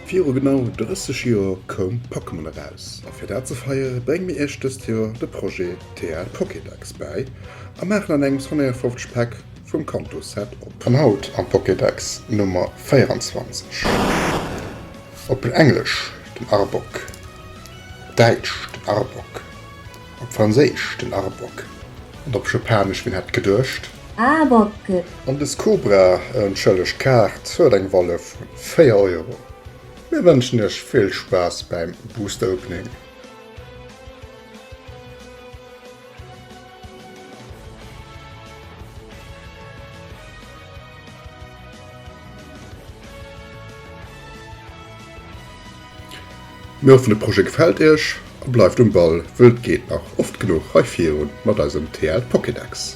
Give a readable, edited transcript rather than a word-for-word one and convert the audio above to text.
Viru genau 30 Joer koum Pokémon eraus a fir dat ze feiere brénge mir iech dëst Joer de Projet TL Pokédex bäi a maachen an engems 150 Päck vum Kanto Set op. An haut am Pokédex Nummer 24. Op Englesch den Arbok, op Däitsch den Arbok, op Franséisch den Arbok an op Japanesch, wien hätt geduecht? Arbok. An des Cobra, entschëllegt Kaart, huet eng Valeur vun 4 Euro. Mir wënschen iech vill Spaass bäim Booster Opening. Mir hoffen de Projet gefält iech a bleift um Ball, wëll et geet nach oft genuch hei virun mat eisem TL Pokédex.